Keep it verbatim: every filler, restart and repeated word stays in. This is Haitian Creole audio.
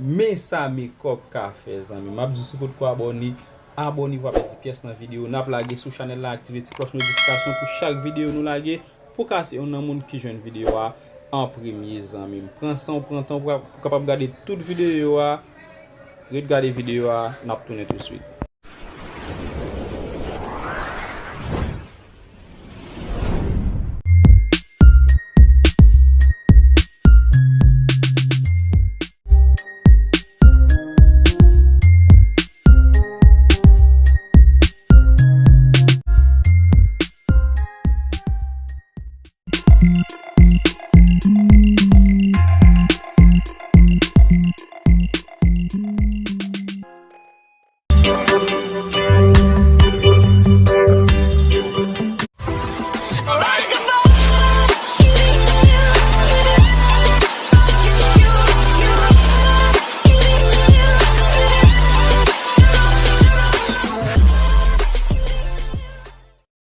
Men sa Mekòp ka fè, zanmi. M ap di si w potko abòne, abòne pou w pa pèdi pyès nan videyo n ap lage sou chanèl la, aktive ti klòch notifikasyon pou chak videyo nou lage, pou w ka se youn nan moun ki jwenn videyo a an premye, zanmi m. Pran san w pran tan pou w kapab gade tout videyo a. Ret gade videyo a, n ap tounen tousuit.